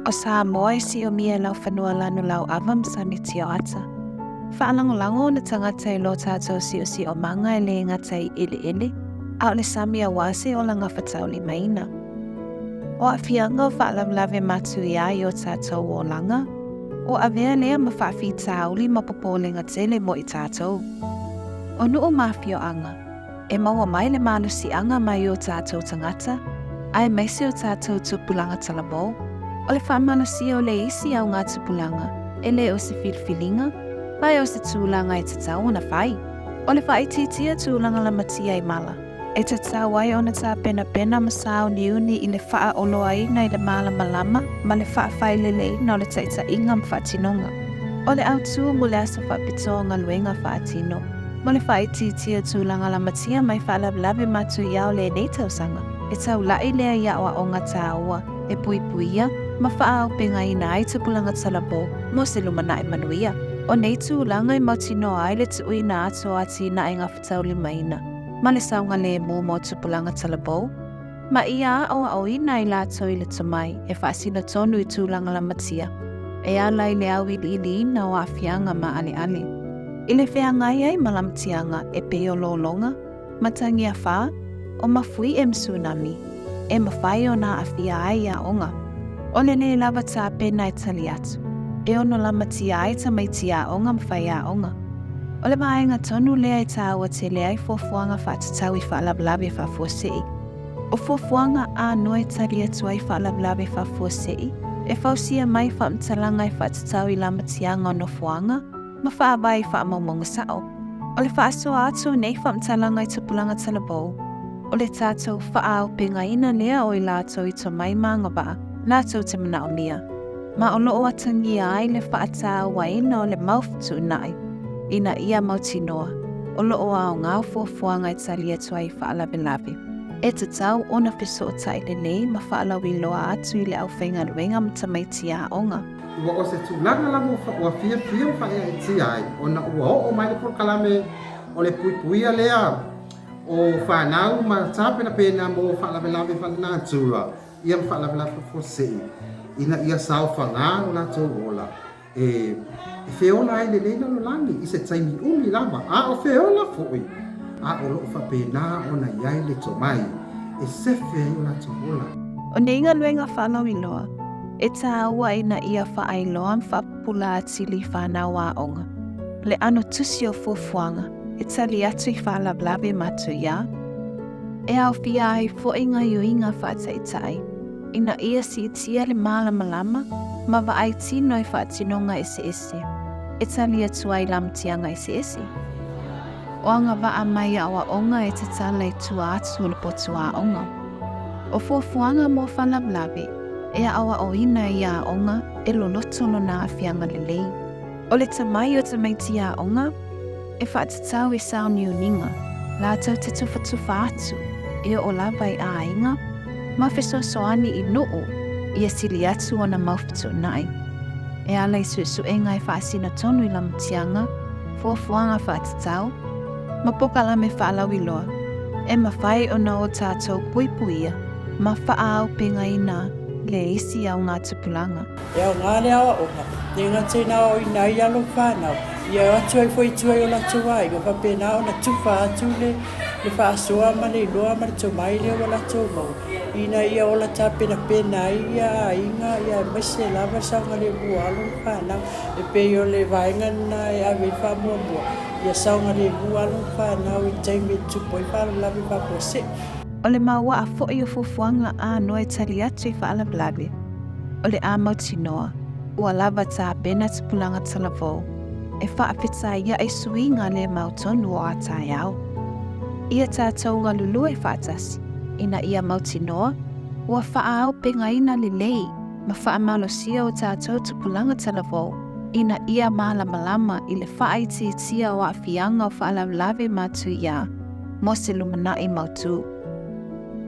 O Samoa e siomia e laufanua lanu lauava ma sami tioata. Faalagolago ona tagata i lo tatou siosiomaga e le gata i eleele, a o le sami aua se ola gafataulimaina. O aafiaga o faalavelave matuia i o tatou olaga, ua avea lea ma faafitauli ma popolega tele mo i tatou. O nuu ma afioaga, e maua mai le malosiaga mai o tatou tagata, aemaise o tatou tupulaga talavou, o le faamalosia o le isi augatupulaga e le o se filifiliga, ae o se tulaga e tatau ona fai. O le faaitiitia tulaga lamatia i mala, e tatau ai ona tapenapena ma sauniuni i le faaoloaina i le malamalama ma le faafaileleina o le taitaiga ma faatinoga. O le autū mo le aso faapitoa o galuega faatino, mo le faaitiitia tulaga lamatia mai faalavelave matuia o lenei tausaga, e taula'i lea i aoaoga tāua e puipuia ma faaaupegaina ai tupulaga talavou mo se lumanai manuia. O nei tulaga e mautinoa ai le tuuina atu o atinae gafataulimaina ma le saogalēmū mo tupulaga talavou, ma ia aoaoina ai latou i le tomai e faasino tonu i tulaga lamatia e ala i le auiliiliina o aafiaga maaleale. I le feagai ai ma lamatiaga e pei o lologa, matagiafā, o mafuie ma tsunami, e mafai ona aafia ai aoga. O le lē lava tapena e tali atu, e ono lamatia ai tamaiti aoga ma faiaoga. O le vaega tonu lea e tāua tele ai fuafuaga faatatau i faalavelave faafuasei. O fuafuaga anoa e tali atu ai faalavelave faafuasei, e fausia mai faamatalaga e faatatau i lamatiaga o nofoaga ma faavae i faamaumauga sao. O le faasoa atu o nei faamatalaga i tupulaga talavou, o le tatou faaaupegaina lea o i latou i tomai ma agavaa latou te manaomia, ma o lo o atagia ai le faatauaina o le mau fetuunai ina ia mautinoa o lo o aoga fuafuaga e tali atu ai i faalavelave. E tatau ona fesootai lelei ma faalauiloa atu i le aufaigaluega ma tamaiti aoga. Ua o se tulaga lava ua fiafia ma faaeaetia ai ona ua oo mai le polokalame o le puipuia lea o fanau ma tapenapena mo faalavelave faalenatura ia ma faalavelave faafuasei ina ia saofaga lo latou ola e feola ai lenei lalolagi i se taimi umi lava, a o feola foi, a o lo o faapena ona i ai le tomai e sefe ai o latou ola. O nei galuega faalauiloa, e tāua ina ia faailoa ma faapupula atili i whanau aoga. Le ʻano tusi o fuafuaga e tali atu i faalavelave matuia, e aofia ai foi gaoioiga faataitai ina ia siitia le malamalama ma vaai tino i faatinoga eseese e tali atu ai i lamatiaga eseese. O agavaa mai aoaoga e tatala i tua atu o le potu aoga. O fuafuaga mo faalavelave e aoaoina i aoga e loloto lona aafiaga lelei. O le tomai o tamaiti aoga e faatatau i sauniuniga latou te tufatufa atu e oo lava i aiga ma fesoasoani i nuu ia sili atu ona mau fetuunai e ala i suesuega e faasino tonu i lamatiaga, fuafuaga faatatau, ma polokalame faalauiloa e mafai ona o tatou puipuia ma faaaupegaina le isi augatupulaga. E aoga le aoaoga, le gata ina aoaoina ai alo ma fanau, ia o atu ai foi i tua i o latou aiga, faapena ona tufa atu le faasoa ma le iloa ma le tomai lea ua latou maua, ina ia ola tapenapena ai ia aiga, aemaise lava le saogalemu o alo ma fanau. E pei o le vaega lena e ave i ai le faamuamua, ia saogalemu alo ma fanau i taimi e tutupu ai faalavelave faafuasei. O le mauaa foi o fuafuaga anoa e tali atu i faalavelave, o le a mautinoa, ua lava tapena tupulaga talavou e faafetaiaʻi suiga le mautonu o a taeao. Ia tatou galulue faatasi ina ia mautinoa ua faaaupegaina lelei ma faamalosia o tatou tupulaga talavou ina ia malamalama i le faaitiitia o aafiaga o faalavelave matuia mo se lumanai mautū.